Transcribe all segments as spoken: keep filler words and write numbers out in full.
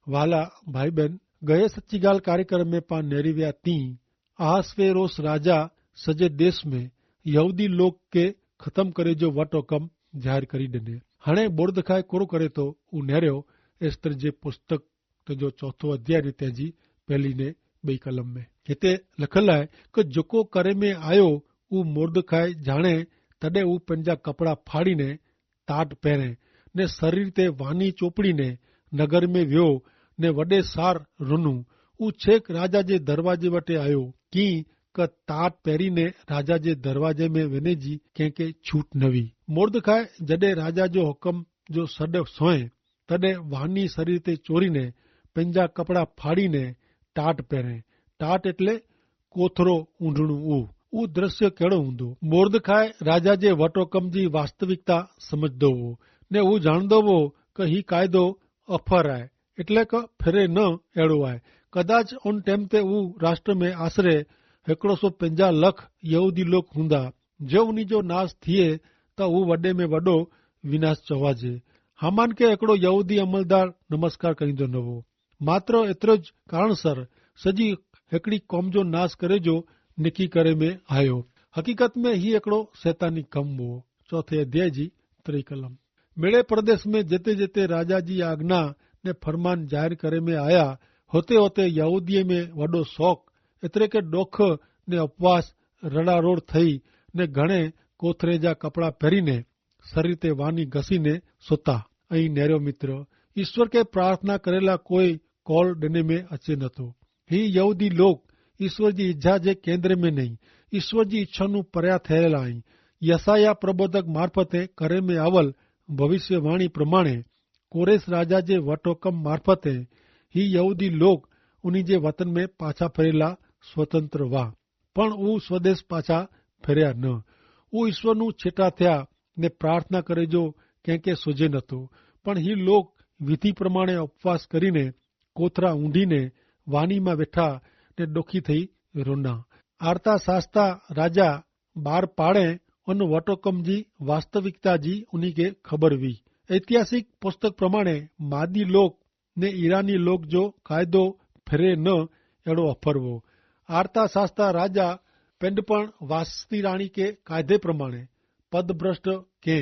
વહાલા ભાઈબેન, ગયે સચ્ચી ગાલ કાર્યક્રમ મેં પાં નેરી વ્યા તી, આહાસ્વેરોસ રાજા સજે દેશ મેં યહૂદી લોગ કે ખતમ કરે જો વટો કમ જાહેર કરી દેને. હણે બોર્દખાએ કોરો કરે તો ઉનેર્યો એસ્તર જે પુસ્તક તો જો ચોથો અધ્યાય ને તેજી પહેલી ને બઈ કલમ મેં હેતા લખલ આય, કે જોકો કરે મેં આયો ઉહ મોર્દખાએ જાણે, તદે ઉહ પંજા કપડા ફાડી ને તાટ પહેરે ને શરીર તે વાની ચોપડી ને નગર મેં વ્યો ને વડે સાર રોનું. ઉહ છેક રાજા જે દરવાજે વટે આયો કિંક, તાટ પહેરી ને રાજા જે દરવાજે મેં વેને જી કેંકે છૂટ નવી. મોર્દખાએ જડે રાજા જો હુકમ જો સડે સોય તદે વાની શરીર તે ચોરી ને પંજા કપડા ફાડી ને ટાટ પહેરે. ટાટ એટલે કોથરો ઊંડણું ઉહ. ઉહ દ્રશ્ય કહેડો હૂંદો? મોર્દખાએ રાજા જે વટોકમ જી વાસ્તવિકતા સમઝદો વો ને ઉહ જાણદો વો કે હી કાયદો અફર આય, એટલે કે ફેરે ન એડો આય. કદાચ ઉન ટેમ તે ઉહ રાષ્ટ્ર મેં આશરે હેકડો સો પંજા લખ યહૂદી લોક હૂંદા. જો ઉની જો નાસ થિયે તો ઉહ વડે મેં વડો વિનાશ ચવાજે. હામાન કે હેકડો યહૂદી અમલદાર નમસ્કાર કરીંદો નવો. માત્ર એતરો જ કારણસર સજી હેકડી કોમ જો નાસ કરે જો નિકી કરે મેં આયો. હકીકત મેં હી એકડો સૈતાની કમ વો. ચોથે અધ્યાય જી ત્રિકલમ. મેળે પ્રદેશ મેં જેતે જેતે રાજા જી આજ્ઞા ને ફરમાન જાહેર કરે મેં આયા, હોતે હોતે યહૂદીએ મેં વડો શોખ, એતરે કે ડોખ ને અપવાસ રડારોડ થઈ ને ઘણે કોથરે જા કપડા પહેરી ને સરીર તે વાની ઘસી ને સોતા. અહીં નેરો મિત્ર, ઈસ્વર કે પ્રાર્થના કરેલા કોઈ કોલ ડેને મેં અચ્છે નતો. હી યહૂદી લોક ઈસ્વર જી ઇજ્જા જે કેન્દ્ર મેં નહીં, ઈસ્વર જી ઇચ્છાનું પર્યા થયેલા અહીં. યસાયાહ પ્રબોધક મારફતે કરે મેં આવલ ભવિષ્યવાણી પ્રમાણે કોરેશ રાજા જે વટોકમ મારફતે હી યહૂદી લોક ઉની જે વતન મેં પાછા ફરેલા સ્વતંત્ર વાહ. પણ ઉહ સ્વદેશ પાછા ફેર્યા ન. ઉહ ઈસ્વરનું છેટા થયા ને પ્રાર્થના કરે જો કેંકે સોજે નતો. પણ હી લોક વિધિ પ્રમાણે અપવાસ કરીને કોથરા ઊંધીને વાનીમાં વેઠા ને ડોખી થઈ રોના. આર્થા સાસ્તા રાજા બાર પાડે અન વટોકમ જી વાસ્તવિકતા જી ઉની કે ખબર વી. ઐતિહાસિક પુસ્તક પ્રમાણે માદી લોક ને ઈરાની લોક જો કાયદો ફેરે ન એડો અફરવો. આર્થા સાસ્તા રાજા પેંડ પણ વાસ્તી રાણી કે કાયદે પ્રમાણે પદભ્રષ્ટ કે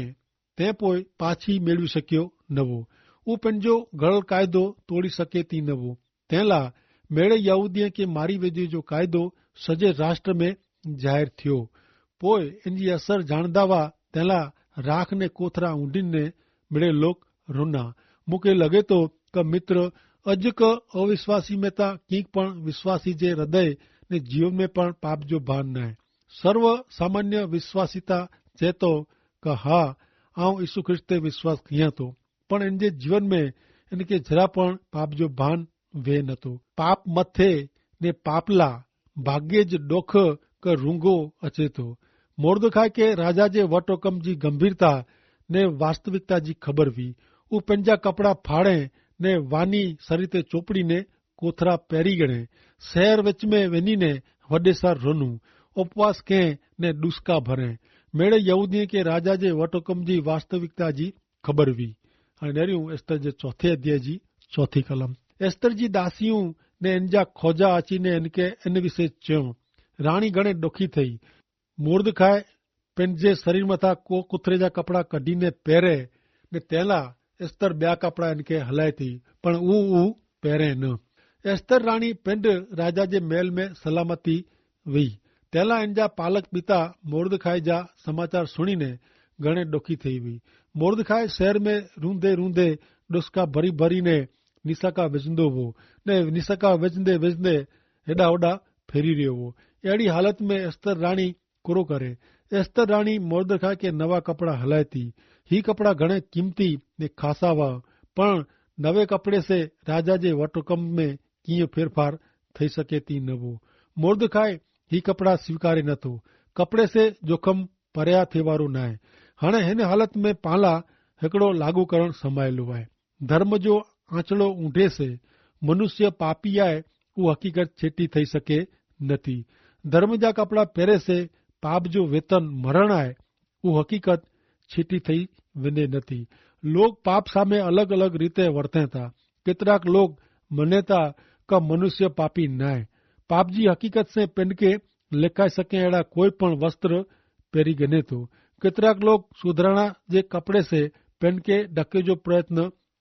તે પોય પાછી મેળવી શક્યો નવો. ઉપને જો ગરલ કાયદો તોડી શકેતી નવો. તેલા મેળે યહૂદિયા કે મારી વેજે જો કાયદો સજે રાષ્ટ્ર મેં જાહેર થયો. પોય એનજી અસર જાણદાવા તેલા રાખ ને કોથરા ઉંડીને મેળે લોક રોના. મુકે લગે તો કે મિત્ર, અજ કે અવિશ્વાસી મેં તા કિંક પણ વિશ્વાસી જે હૃદય ને જીવન મેં પણ પાપ જો ભાન નાય. સર્વ સામાન્ય વિશ્વાસિતા ચેતો કે હા, આઉં ઈસુ ખ્રિસ્ત તે વિશ્વાસ કિયા તો, પણ એન જે જીવન મેં એન કે જરા પણ પાપ જો ભાન વે નતો. પાપ મતે ને પાપલા ભાગ્યે જ ડોખ કે રૂંગો અચેતો. મોર્દખાય કે રાજા જે વટોકમ જી ગંભીરતા ને વાસ્તવિકતા જી ખબર વી. ઉપને જા કપડા ફાડે ને વાની સરી તે ચોપડી ને કોથરા પેરી ગણે, શહેર વચ્ચમે વેની ને વડેસર રોનું, ઉપવાસ કહેં ને ડુસ્કા ભરે. મેળે યહૂદિયે કે રાજા જે વટોકમ જી વાસ્તવિકતા જી ખબર વી. અને નેર્યું એસ્તર જે ચોથે અધ્યાય જી ચોથી કલમ. એસ્તર જી દાસિયું ને એન જા ખોજા આચી ને એન કે એન વિશે ચ્યો. રાણી ઘણે ડોખી થઈ. મોર્દખાય પેનજે શરીર મતા કો કુથરે જા કપડા કઢી ને પહેરે ને તેલા એસ્તર બ્યા કપડા એન કે હલાય થી, પણ ઉ ઉ પહેરે ન. એસ્તર રાણી પેંડ રાજા જે મેલ મેં સલામતી વહી. તેલા એન જા પાલક પિતા મોર્દખાય જા સમાચાર સુણી ને ઘણે ડોખી થઈ વહી. મોર્દખાય શહેર મેં રૂંધે રૂંધે ડોસકા ભરી ભરી ને નિસાકા વેચંદો વો ને નિસાકા વેચંદે વેચંદે હેડા હોડા ફેરી રહ્યો વો. એડી હાલત મેં એસ્તર રાણી કોરો કરે? એસ્તર રાણી મોર્દખાય કે નવા કપડા હલાયતી. હી કપડા ઘણે કિંમતી ને ખાસા વા, પણ નવે કપડે સે રાજા જે વટોકમ મેં કિંયો ફેરફાર થઈ સકેતી નવો. મોર્દખાય હી કપડા સ્વીકારે નતો. કપડે સે જોખમ પર્યા થેવારો નાય. હણે હેન હાલત મેં પાલા હેકડો લાગુ કરણ સમાયેલો આય. ધર્મ જો આંચડો ઊંધે સે મનુષ્ય પાપી આય ઉહ હકીકત છેટી થઈ સકે નથી. ધર્મ જા કપડા પહેરે સે પાપ જો વેતન મરણ આય ઉહ હકીકત છેટી થઈ વેને નથી. લોગ પાપ સામે અલગ અલગ રીતે વર્તે થા. કેતરાક લોગ મનેતા કા મનુષ્ય પાપી નાય. પાપ જી હકીકત સે પેનકે લેખાઈ સકે એડા કોઈ પણ વસ્ત્ર પેરી ગને તો. કેતરાક લોક સુધરાણા જે કપડે સે પેનકે ઢકે જો પ્રયત્ન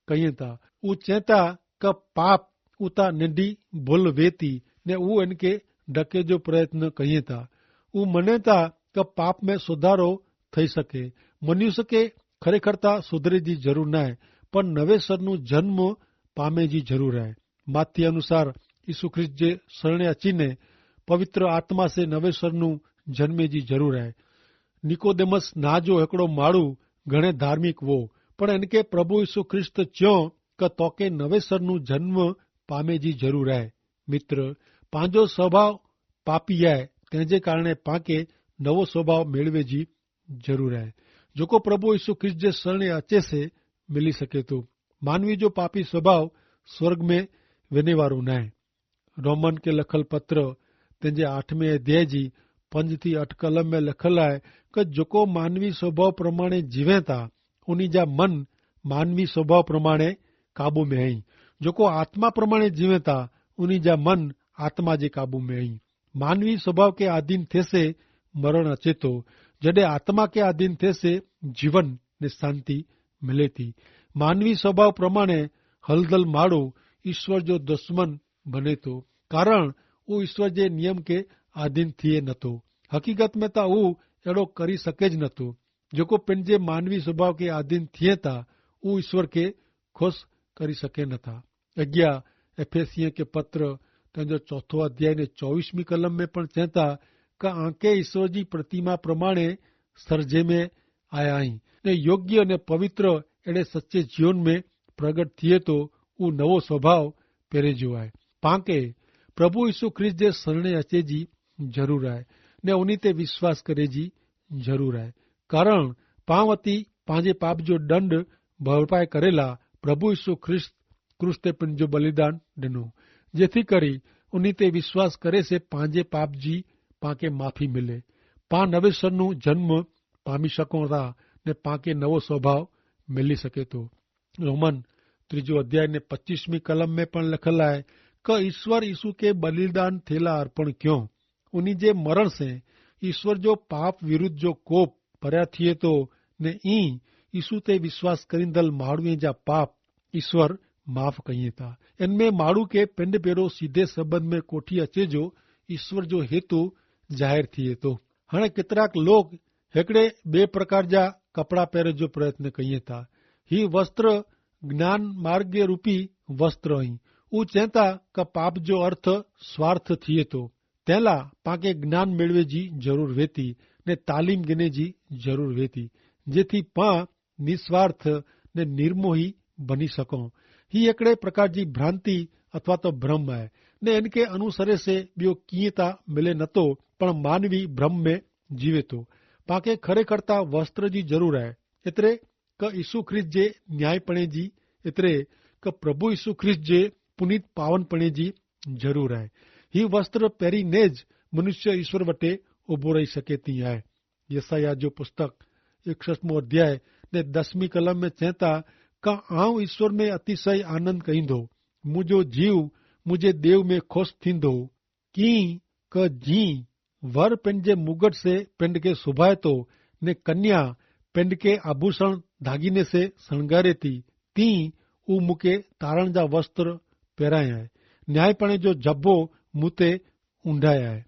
કહિએ તા. ઉચેતા કા પાપ ઉતા નેંધી ભુલ વેતી ને ઉ એનકે ઢકે જો પ્રયત્ન કહિએ તા. ઉ મનેતા કા પાપ મેં સુધારો થઈ સકે. મનુષ્ય કે ખરેખર તા સુધરે જી જરૂર નાય, પણ નવેસરનું જન્મ પામે જી જરૂર હૈ. માથ્ય અનુસાર ઈસુ ખ્રિસ્ત જે સરણે અચીને પવિત્ર આત્મા સે નવેસરનું જન્મે જી જરૂર હૈ. નિકોદેમસ ના જો હેકડો માળુ ઘણે ધાર્મિક વો, પણ એનકે પ્રભુ ઈસુ ખ્રિસ્ત ચ્યો કે તોકે નવેસરનું જન્મ પામે જી જરૂર હૈ. મિત્ર, પાંજો સ્વભાવ પાપી હૈ, તેજે કારણે પાંકે નવો સ્વભાવ મેળવે જી જરૂર હૈ, જોકો પ્રભુ ઈસુ ખ્રિસ્ત જે સરણે અચે સે મિલી સકે તો. માનવી જો પાપી સ્વભાવ સ્વર્ગ મેં વેનેવારો નાય. રોમન કે લખલ પત્ર તેજે આઠમે અધ્યાય જી પંજ થી અઠ કલમ મેં લખલ આય, કે જોકો માનવી સ્વભાવ પ્રમાણે જીવે તા ઉની જા મન માનવી સ્વભાવ પ્રમાણે કાબૂ મેં હૈં. જોકો આત્મા પ્રમાણે જીવે તા ઉની જા મન આત્મા જે કાબૂ મેં હૈં. માનવી સ્વભાવ કે આધીન થેસે મરણ અચેતો, જડે આત્મા કે આધીન થેસે જીવન ને શાંતિ મિલેતી. માનવી સ્વભાવ પ્રમાણે હલદલ માડો ઈસ્વર જો દુશ્મન બનેતો, કારણ ઉ ઈસ્વર જે નિયમ કે આધીન થિયે નતો. હકીકત મેં તા ઉ એડો કરી સકે જ નતો. જોકો પેનજે માનવી સ્વભાવ કે આધીન થિયે તા ઉ ઈસ્વર કે ખુશ કરી સકે નતા. અગિયા એફેસિયે કે પત્ર તેનો ચોથો અધ્યાય ને ચોવીસમી કલમ મેં પણ ચેતા, કે આંકે ઈસ્વર જી પ્રતિમા પ્રમાણે સર્જે મેં આયા હી, ને યોગ્ય ને પવિત્ર એડે સચ્ચે જીવન મેં પ્રગટ થિયે તો ઉ નવો સ્વભાવ પેરે જો આય. પાંકે પ્રભુ ઈસુ ખ્રિસ્ત જે સરણે અચે જી જરૂર આય, ને ઉની તે વિશ્વાસ કરે જી જરૂર આય. કારણ પાંવતી પાંજે પાપ જો દંડ ભરપાઈ કરેલા પ્રભુ ઈસુ ખ્રિસ્ત ક્રૂસ તે પન જો બલિદાન ડેનો, જેથી કરી ઉની તે વિશ્વાસ કરે સે પાંજે પાપ જી પાંકે માફી મિલે. પાં નવેસરનું જન્મ પામી શકો તા ને પાંકે નવો સ્વભાવ મિલી સકે તો. રોમન ત્રીજો અધ્યાય ને પચ્ચીસમી કલમ મેં પણ લખેલા હૈ, કે ઈસ્વર ઈસુ કે બલિદાન થેલા અર્પણ ક્યો. ઉની જે મરણ સે ઈસ્વર જો પાપ વિરુદ્ધ જો કોપ ભર્યા થિયે તો, ને ઈ ઈસુ તે વિશ્વાસ કરીંદલ માણુએ જા પાપ ઈસ્વર માફ કહિયે તા. એન મેં માણુ કે પેંડ પેરો સીધે સંબંધ મેં કોઠી અચે જો ઈસ્વર જો હેતુ જાહેર થિયે તો. હણે કેતરાક લોક હેકડ઼ે બે પ્રકાર જા કપડા પહેરે જો પ્રયત્ન કહિયે તા. હી વસ્ત્ર જ્ઞાન માર્ગ રૂપી વસ્ત્ર હૈં. ઉં ચેતા કે પાપ જો અર્થ સ્વાર્થ થિયે તો, તેલા પાંકે જ્ઞાન મેળવે જી જરૂર વેતી ને તાલીમ ગિને જી જરૂર વેતી, જેથી પાં નિસ્વાર્થ ને નિર્મોહી બની સકો. હી એકડ઼ે પ્રકાર જી ભ્રાંતિ અથવા તો ભ્રમ હૈ, ને એનકે અનુસરે સે બ્યો કિયે તા મિલે નતો, પણ માનવી ભ્રમ મેં જીવે તો. પાંકે ખરેખર તા વસ્ત્ર જી જરૂર હૈ. એતરે કે ઈસુ ખ્રિસ્ત જે ન્યાયીપણે જી, એતરે કે પ્રભુ ઈસુ ખ્રિસ્ત જે પુનિત પાવનપણે જી જરૂર હૈ. હી વસ્ત્ર પહેરી ને જ મનુષ્ય ઈસ્વર વટે ઉભો રહી સકે તી હૈ. યસાયાહ જો પુસ્તક એકસઠમો અધ્યાય ને દસમી કલમ મેં ચેતા, કા આઉં ઈસ્વર મેં અતિશય આનંદ કહીંદો, મુજો જીવ મુજે દેવ મેં ખુશ થીંદો. કિંક જી વર પેનજે મુગટ સે પેનકે સુભાયતો, ને કન્યા પેનકે આભૂષણ ધાગીને સે સણગારેતી, તી ઉમુકે તારણ જા વસ્ત્ર પેરાયા હૈ, ન્યાયીપણે જો જભો મુતે ઊંડાયા હૈ.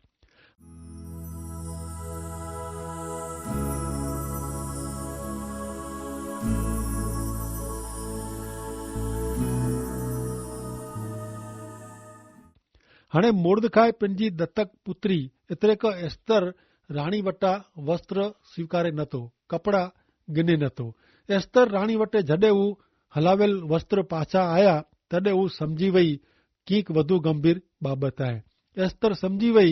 હણે મોર્દખાય પેનજી દત્તક પુત્રી એતરે કે એસ્તર રાણી વટા વસ્ત્ર સ્વીકારે નતો, કપડા ગિને નતો. એસ્તર રાણી વટે જડે ઉં હલાવેલ વસ્ત્ર પાછા આયા, તદે ઉં સમજી વય કિંક વધુ ગંભીર બાબત આય. એસ્તર સમજી વય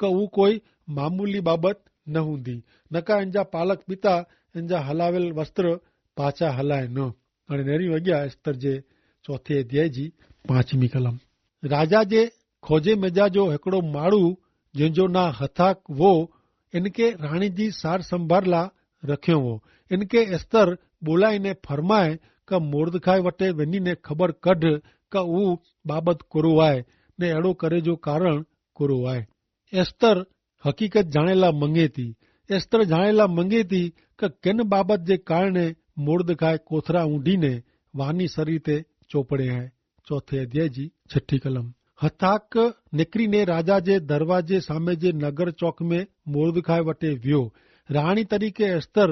કે ઉં કોઈ મામૂલી બાબત ન હુંદી, નકા એનજા પાલક પિતા એનજા હલાવેલ વસ્ત્ર પાછા હલાય ન. અને નેરી વગ્યા એસ્તર જે ચોથે અધ્યાય જી પાંચમી કલમ. રાજા જે ખોજે મેજા જો હેકડો માળુ જેન જો ના હથાક વો, એનકે રાણી જી સાર સંભારલા રખ્યો વો. એનકે એસ્તર બોલાઈ ને ફરમાય કે મોર્દખાઈ વટે વેની ને ખબર કઢ કે ઉહ બાબત કોરો આય, ને એડો કરે જો કારણ કોરો આય. એસ્તર હકીકત જાણેલા મંગેતી. એસ્તર જાણેલા મંગેતી કે કેન બાબત જે કારણે મોર્દખાય કોથરા ઊંડીને વાની સરીતે ચોપડે આય. ચોથે અધ્યાય જી છઠી કલમ. હથાક નેકરીને રાજા જે દરવાજે સામે જે નગર ચોક મેં મોર્દખાય વટે વ્યો. રાણી તરીકે એસ્તર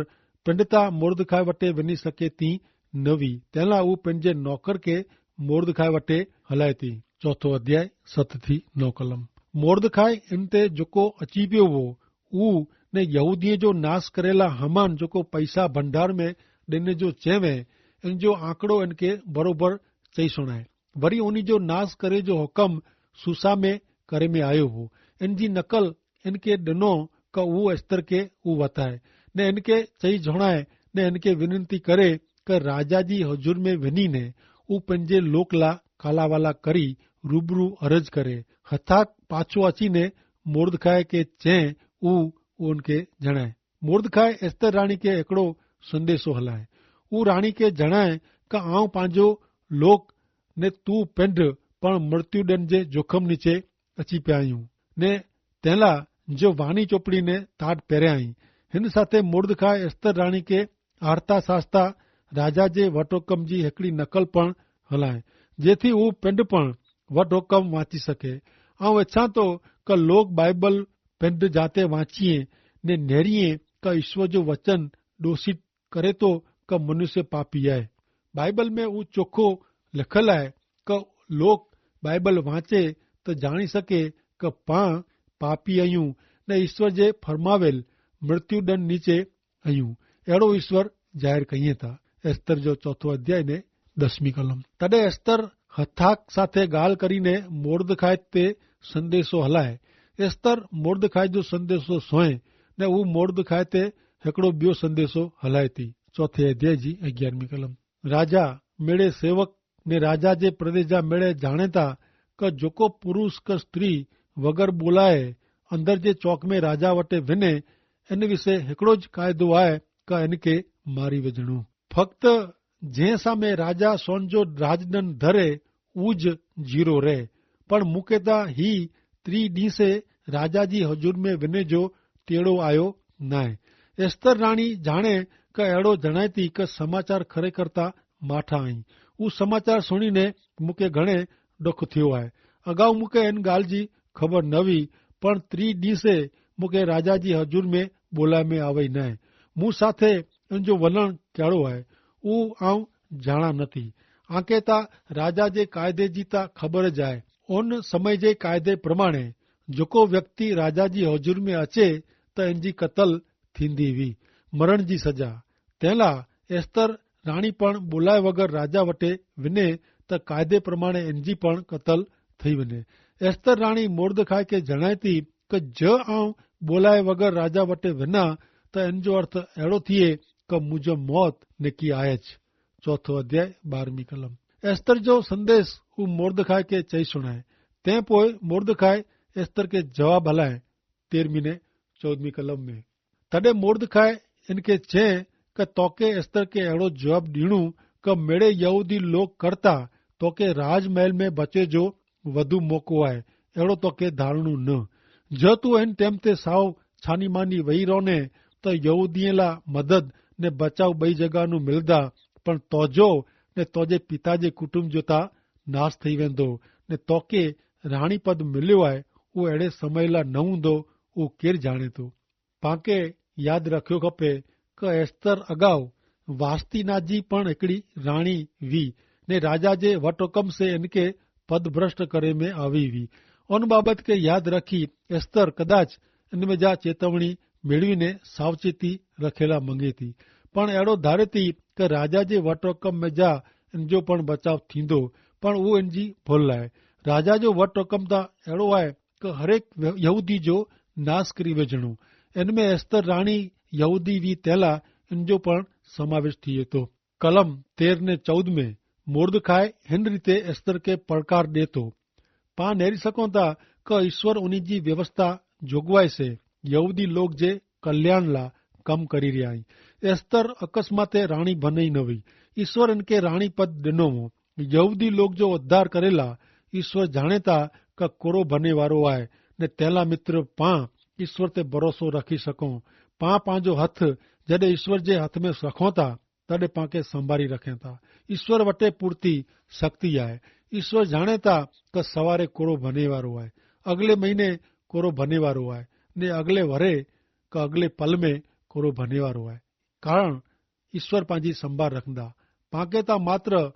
પિંડતા મોર્દખાય વટે વિની સકેતી નવી. તેલા ઉપ પેનજે નોકર કે મોર્દખાય વટે હલાયતી. ચોથો અધ્યાય સત થી નવ કલમ. મોર્દખાય એન તે જોકો અચીપ્યો વો ઉ ને યહૂદીએ જો નાસ કરેલા હમાન જોકો પૈસા ભંડાર મેં દેને જો ચેવે એન જો આંકડો એન કે બરોબર ચહી સુણાય. વરી ઉની જો નાસ કરે જો હુકમ સુસા મેં કરે મેં આયો વો. એન જી નકલ એન કે દેનો કે ઉ એસ્તર કે ઉ વતાય ને એન કે ચહી જણાય ને એન કે વિનંતી કરે કે રાજા જી હજૂર મેં વિની ને ઉ પંજે લોકલા કાલાવાલા કરી રૂબરૂ અરજ કરે. હથાક પાછો અચીને મોર્દખાય કે ચે ઉ ઉનકે જણાય. મોર્દખાય એસ્તર રાણી કે એકડો સંદેશો હલાય. ઉ રાણી કે જણાય કે આઉં પાંજો લોક ને તું પેંધ પણ મૃત્યુદંડ જે જોખમ નીચે અચી પ્યાયું ને તેલા જો વાની ચોપડી ને તાટ પેર્યાઈ. હિન સાથે મોર્દખાય એસ્તર રાણી કે આર્થા સાસ્તા રાજા જે વટોકમ જી હેકડી નકલ પણ હલાએ જેથી ઉં પેંધ પણ વટોકમ વાંચી સકે. આઉં એચ્છા તો કે લોગ બાઈબલ પેંધ જાતે વાંચીએ ને નેરીએ કે ઈશ્વર જો વચન દોષિત કરે તો કે મનુષ્ય પાપી આય. બાઈબલ મેં ઉં ચોખો લેખલ આય કે લોગ બાઈબલ વાંચે તો જાણી સકે કે પાં પાપી અયું ને ઈશ્વર જે ફરમાવેલ મૃત્યુદંડ નીચે અયું. એડો ઈસ્વર જાહેર કહિએ થા. એસ્તર જો ચોથો અધ્યાય ને દસમી કલમ. તદે એસ્તર હથાક સાથે ગાલ કરીને મોર્દખાય તે સંદેશો હલાય. એસ્તર મોર્દખાય જો સંદેશો સોય ને ઉં મોર્દખાય તે હેકડો બ્યો સંદેશો હલાય તી. ચોથે અધ્યાય જી અગિયારમી કલમ. રાજા મેળે સેવક ને રાજા જે પ્રદેજા મેળે જાણેતા કે જોકો પુરુષ કે સ્ત્રી વગર બોલાએ અંદર જે ચોક મેં રાજા વટે વિને એન વિશે હેકડો જ કાયદો આય કે એન કે મારી વજણું. ફક્ત જે સામે રાજા સોન જો રાજદન ધરે ઉજ જીરો રહે. પણ મુકેતા હી ત્રી દી સે રાજા જી હજૂર મેં વિને જો તેડો આયો નાય. એસ્તર રાણી જાણે કે એડો જણાયતી કે સમાચાર ખરેખર તા માઠા અહીં. ઉસ સમાચાર સુણીને મુકે ઘણે ડોખ થયો આય. અગાઉ મુકે એન ગાલ જી ખબર નવી. પણ ત્રી દી સે મુકે રાજા જી હજૂર મેં બોલાય મેં આવે નાય. મું સાથે એન જો વલણ કહેડો આય ઉ આઉં જાણા નથી. આંકે તા રાજા જે કાયદે જી તા ખબર જ આય. ઓન સમય જે કાયદે પ્રમાણે જોકો વ્યક્તિ રાજા જી હજૂર મેં અચે તો એન જી કતલ થીંદી વી મરણ જી સજા. તેલા એસ્તર રાણી પણ બોલાય વગર રાજા વટે વિને તો કાયદે પ્રમાણે એન જી પણ કતલ થઈ વિને. એસ્તર રાણી મોર્દખાય કે જણાયતી કે જો આઉં બોલાય વગર રાજા વટે વિના તો એન જો અર્થ એડો થિયે કે મુઝે મોત નેકી આય જ. ચોથો અધ્યાય બારમી કલમ. એસ્તર જો સંદેશ ઉં મોર્દખાય કે ચહી સુણાય. તે પોય મોર્દખાય એસ્તર કે જવાબ હલાય. તેરમી ને ચૌદમી કલમ મેં તદે મોર્દખાય એન કે ચે કે તોકે એસ્તર કે એડો જવાબ દીણું કે મેડે યહૂદી લોક કરતા તોકે રાજમહેલ મેં બચે જો વધુ મોકો આય એડો તોકે ધારણું ન. જો તું એન ટેમ તે સાવ છાનીમાની વહી રોને તો યહૂદીએલા મદદ ને બચાવ બઈ જગાનું મિલદા. પણ તોજો ને તોજે પિતા જે કુટુંબ જોતા નાસ થઈ વેંદો. ને તોકે રાણી પદ મિલ્યો આય ઉં એડે સમયલા નહું દો ઉં કેર જાણે તો. પાંકે યાદ રાખ્યો ખપે કે એસ્તર અગાઉ વાસ્તી ના જી પણ એકડી રાણી વી ને રાજા જે વટોકમ સે એનકે પદભ્રષ્ટ કરે મેં આવી વી. અન બાબત કે યાદ રાખી એસ્તર કદાચ એન મેં જા ચેતવણી મેળવી ને સાવચેતી રખેલા મંગેતી. પણ એડો ધારેતી કે રાજા જે વટોકમ મેં જા એન જો પણ બચાવ થીંદો. પણ ઉં એન જી ભોલ લાય. રાજા જો વટોકમ તા એડો આય કે હરેક યહૂદી જો નાસ કરી વેજણો. એન મેં એસ્તર રાણી યહૂદી વી તેલા એન જો પણ સમાવેશ થિયે તો. કલમ તેર ને ચૌદ મેં મોર્દખાય હેન રીતે એસ્તર કે પડકાર દેતો. પાં નેરી સકોતા કે ઈસ્વર ઉની જી વ્યવસ્થા જોગવાઈ સે યહૂદી લોગ જે કલ્યાણ લા કમ કરી રહ્યા હૈં. એસ્તર અકસ્માતે રાણી ભનઈ નવી. ઈસ્વર એન કે રાણી પદ દેનો વો. યહૂદી લોગ જો ઉદ્ધાર કરેલા ઈસ્વર જાણેતા કે કોરો ભનેવારો આય. ને તેલા મિત્ર, પાં ઈસ્વર તે ભરોસો રાખી શકો. પાં પાંજો હથ જડે ઈસ્વર જે હથ મેં સખોતા, તદે પાંકે સંભારી રખેતા. ઈસ્વર વટે પૂરતી શક્તિ આય. ઈસ્વર જાણેતા કે સવારે કોરો ભનેવારો આય, અગલે મહિને કોરો ભનેવારો આય, ને અગલે વરે કે અગલે પલ મેં કોરો ભનેવારો આય. કારણ ઈસ્વર પાંજી સંભાર રખંદા. પાંકે તા માત્ર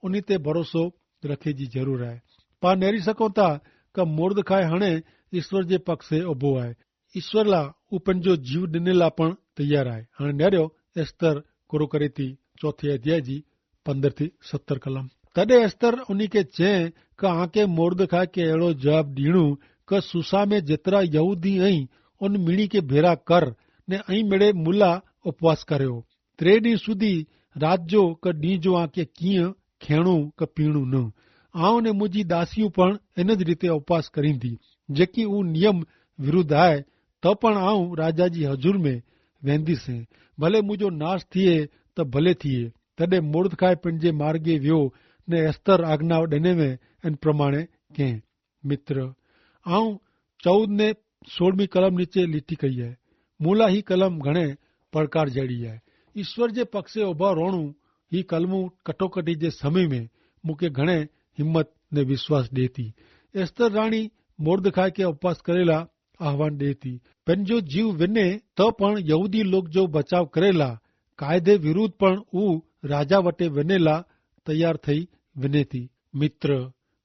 ઉની તે ભરોસો રખે જી જરૂર આય. પાં નેરી સકોતા કે મોર્દખાય હણે ઈસ્વર જે પક્ષે ઉભો આય. ઈસ્વર લા ઉપને જો જીવ ડેને લા પણ તૈયાર આય. હણે નેર્યો એસ્તર કોરો કરે તી ચોથે અધ્યાય જી પંદર થી સત્તર કલમ. તદે એસ્તર ઉની કે ચે કે આંકે મોર્દખાય કે એડો જવાબ દીણું કે સુસા મેં જેતરા યહૂદી અહીં ઉન મિણી કે ભેરા કર, ને અહીં મેડે મુલા ઉપવાસ કર્યો. ત્રે દી સુધી રાજ્યો કે દી જો આંકે કિયા ખેણું કે પીણું ન. આઉં ને મુજી દાસિયું પણ એન જ રીતે ઉપવાસ કરીંદી. જેકી ઉં નિયમ વિરુદ્ધ આય, તો પણ આઉં રાજા જી હજૂર મેં વેંદી સે. ભલે મુજો નાશ થિયે તો ભલે થિયે. તદે મોર્દખાય પન જે માર્ગે વ્યો, ને એસ્તર આજ્ઞાવ ડેને મેં એન પ્રમાણે કહેં. મિત્ર, આઉં ચૌદ ને સોળમી કલમ નીચે લિટી કઈ હૈ. મુલા હી કલમ ઘણે પડકાર જેડી હૈ. ઈસ્વર જે પક્ષે ઉભા રોણું હી કલમું કટોકટી જે સમય મેં મુકે ઘણે હિંમત ને વિશ્વાસ દેતી. એસ્તર રાણી મોર્દખાય કે ઉપવાસ કરેલા આહ્વાન દેતી. પેનજો જીવ વેને તો પણ યહૂદી લોક જો બચાવ કરેલા કાયદે વિરુદ્ધ પણ ઉ રાજા વટે વેનેલા તૈયાર થઈ વેનેતી. મિત્ર,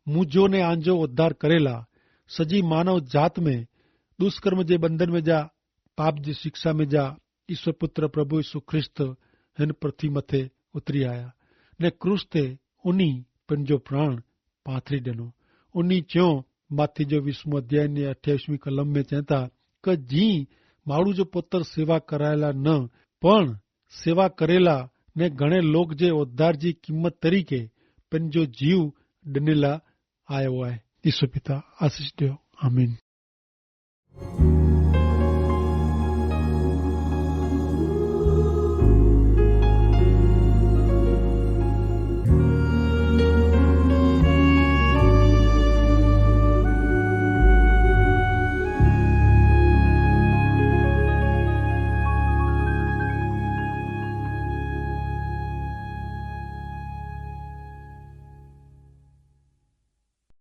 મુજો ને આંજો ઉદ્ધાર કરેલા સજી માનવ જાત મેં દુષ્કર્મ જે બંધન મેં જા પાપ જી શિક્ષા મેં જા ઈસ્વર પુત્ર પ્રભુ ઈસુ ખ્રિસ્ત હેન પૃથ્વી મતે ઉતરી આયા. ને ક્રૂસ તે ઉની પન જો પ્રાણ પાથરી દેનો. ઉની ચ્યો માથી જો વિશ્વ અધ્યાય ને અઠ્યાવિશ્વી કલમ મેં ચેતા, કે જી માણુ જો પુત્ર સેવા કરાયેલા ન પણ સેવા કરેલા ને ઘણે લોક જે ઉદ્ધાર જી કિંમત તરીકે પન જો જીવ ડનેલા આયો હૈ. ઈસુ પિતા આશીસ દેવ. આમીન.